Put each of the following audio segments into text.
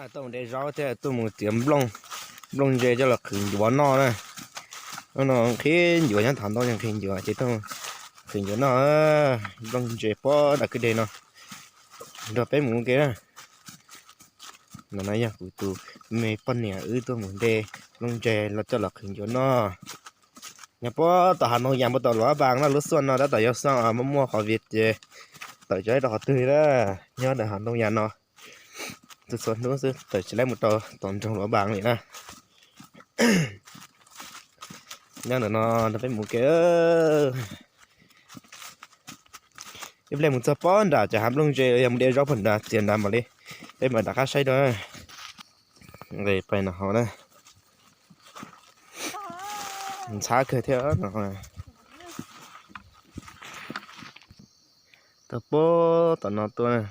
Tuaj mus de zaub thiab tuaj mus txiav nplooj, nplooj ntse coj los qhwv ncuav noj na. Hnub no nqhis ncuav nyob thav ntoo, nqhis ncuav ces tuaj qhwv ncuav noj. Nplooj ntse pob nram kwj deg no, nrog peb mus ua ke na. No no yog kuv tus me poj niam wb tuaj mus de nplooj ntse los coj los qhwv ncuav noj. Nyob pob tom hav ntoo yas npua tom Luam Npas no, lub xuaj no tab tom yog xuaj muaj muaj qhov viav ces tawm tsis tau qhov twg na. Nyob ntawm hav ntoo yas no, txhua txhua hnub xwb tawm tsis laib mus rau tom nroog Luam Npas li na. Nyob ntawm no nrog peb mus ke. Ib pliag mus txog pob nram cov hav nplooj ntse, yog mus de zaub pog nrad txiav nrad mam li, peb mam rov qab saib dua. Nqis pais no hauv na. Ntxhab kawg thiab no. Tau pob tom no tuaj na.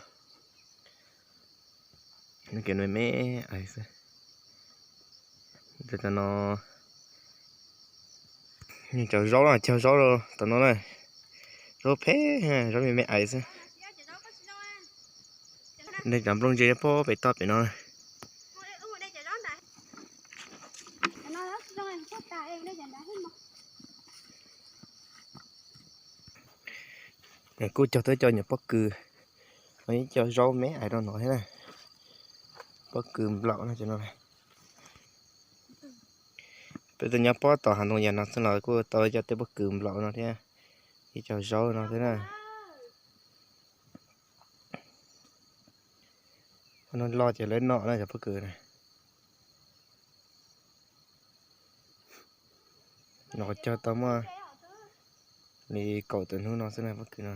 Kev me me ais xwb. Tom no cov zaub no, cog zaub tom no na. Zaub phem, zaub me me ais xwb. De cov nplooj ntse pob pem toj pem no. Kuj cog tau cov nyuam pob kws, ib co zaub me ais rau no thiab na. Pob kws nplaum no. Peb tuaj nyob pob tom hav ntoo yas no xwb los kuj tau cov tej pob kws nplaum no thiab, ib co zaub no thiab na. No loj ces lawv noj na cov pob kws na. Nws cog tau muaj li kaum tawm hnub no xwb na pob kws no.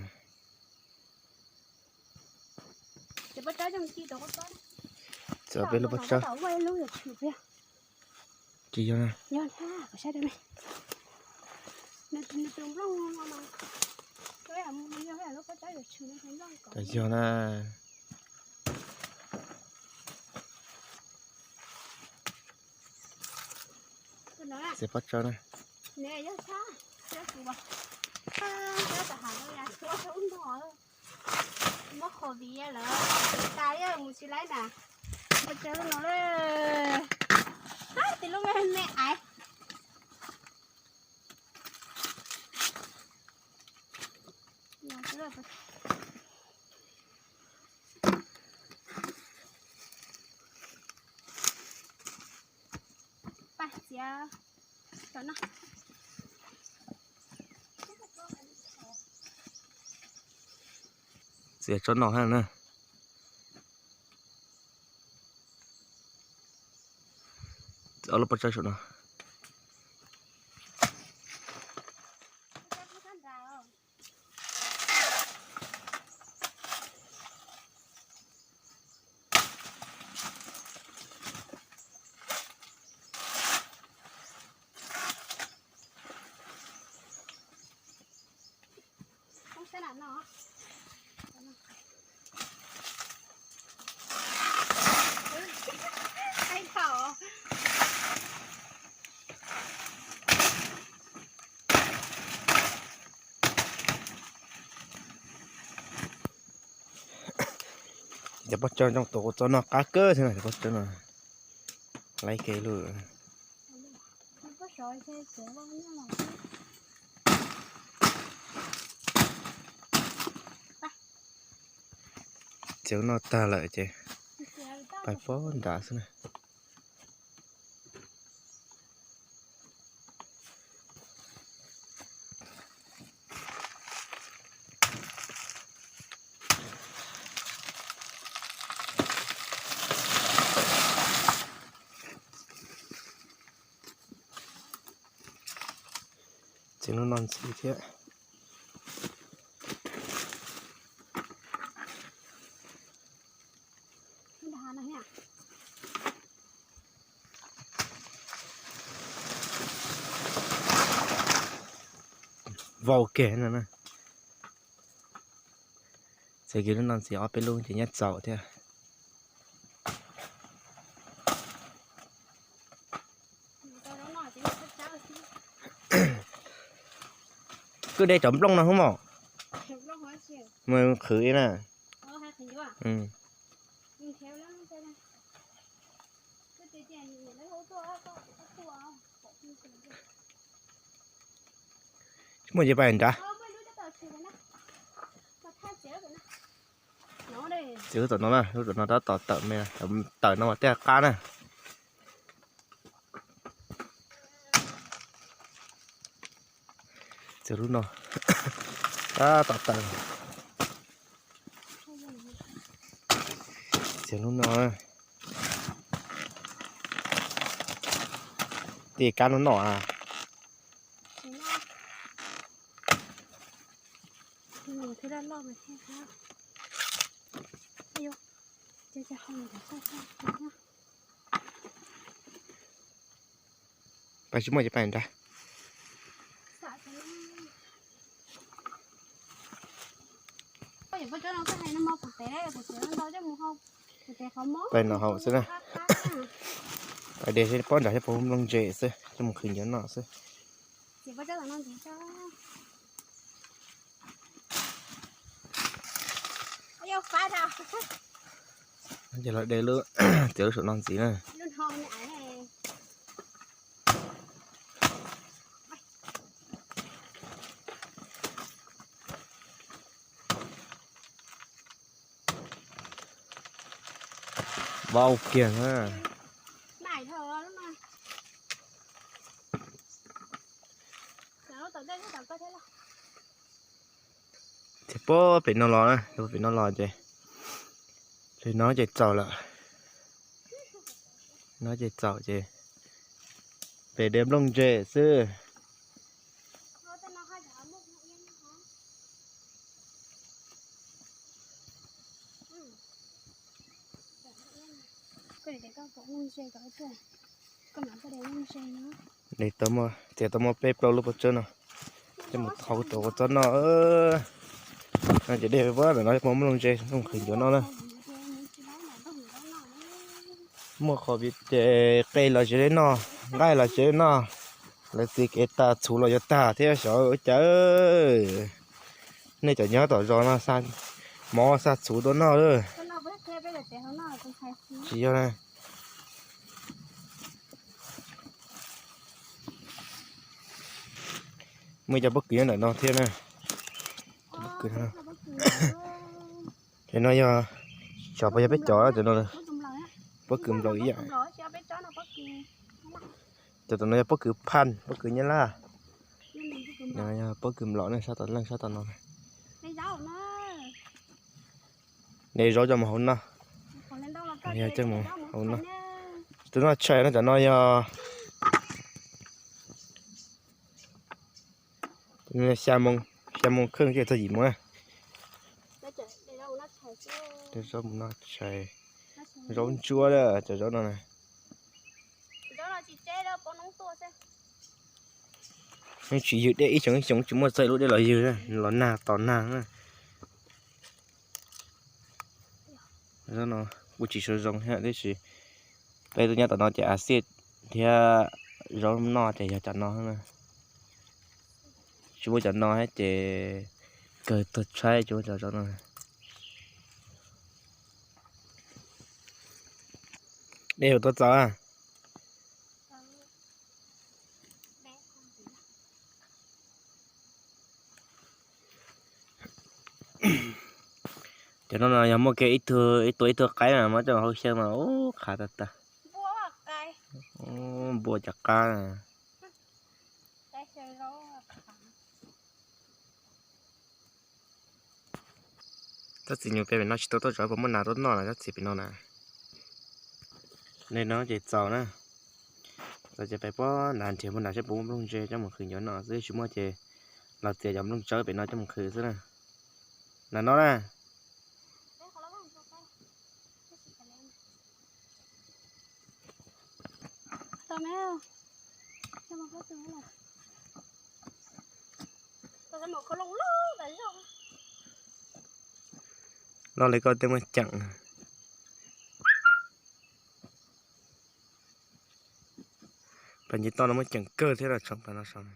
Txawm peb lub pob tsawb. Tsis yog na. Tsis yog na. Txiav pob tsawb na. Muab qhov viv lawm, tas mus tsis laib na. Pob tsawb lub no, hab, tis lub me me aiv. Pab txiav cov no. Txiav tsob no hab na. Ob lub pob tsawb saum no. Cov pob tsawb ntoo tus kuv txo no qab kawg thiab na, cov pob tsawb no laib kev lug. Txiav no tag lawm ces pais pob nrad xwb na. Txiav lub no ntxiv thiab. Vau kiag no na. Txiav kiag lub no ntxiv, ob peb lub ces nyab txaus thiab. Koj de cov nplooj no hub mos. Mus qhwv ib na. Muaj ces pais nrad. Txiav lub tom no na, lub tom no tab tom tawm me, tawm no mas tej qab na. Txiav lub no, tab tom tawm. Txiav lub no, tej kab no noj a. Pais tsis muaj ces pais nrad. Pais no hauv xwb na. Pais de pob nrad thiab puas muaj nplooj ntse xwb, coj mus qhwv ncuav noj xwb. Ces los de lub, txiav lub saum no ntxiv na. Vau kiag na. Ces puag pem no los na, puag pem no los ces, ces no ces txaus lawm. No ces txaus ces pem de nplooj ntse xwb. De tau muaj, txiav tau muaj peb plaub lub pob tsawb no, coj mus hau rau ua txob noj. No ces de pab ntawm no puas muaj nplooj ntse, nplooj qhwv ncuav noj na. Muaj qhov vim ces qe los tsis noj, nqaij los tsis noj, lawv txiav kev tas txhuv los yuav tag thiab xyov ua cas. Nej cov nyob tom zos no xa mov xa txhuv tuaj noj lawm. Tsis yog na. Muaj ib co pob kws nyob ntawm no thiab na. Ces no yog, xyov puas yog peb cov cov no, pob kws nplaum ib yam. Cov tom no yog pob kws phaj, pob kws nyab laj. Yog pob kws nplaum ne, sab tom leej sab tom no. De zaub coj mus hau noj. Yog coj mus hau noj. Tus noj tshais no cov no yog xya moo, xya moo kheej thiaj txog yim moo na. De zaub mus noj tshais, zaub ntsuab cov zaub no na. Yeej tsis ywg dej ib xyoos ib xyoos tsis muaj txog lub dej los ywg, los nag tos nag na. Zaub no kuj tsis sua zoo thiab tiam sis peb tuaj nyob tom no ces a xiaj thiab zaub noj ces yog cov no na. Tsis muaj cov no thiab ces kawg tuag tshaib tsis muaj cov zaub no. Dej yuav tuaj txaus. Cov no no yog muaj kiag ib tug, ib tug ib tug qaib mas muab coj hau xyaw mas ub qhav tag tag. Npua cov qab. Tsob txiv nyuj pem no tsis tau tuaj tso puas muaj nas tuaj noj na, tsob txiv pem no na. Nej no ces txaus na. Txaus ces pem pob nrad nrhiav puas nrad seb puas muaj nplooj ntse coj mus qhwv ncuav noj xwb, tsis muaj ces los txiav cov nplooj tsawb pem no coj mus qhwv xwb na. Nas no na. Loj li koj tej muaj ceem. Pas ntsis toj no muaj ceem kawg thiab los tshoob pas no saum.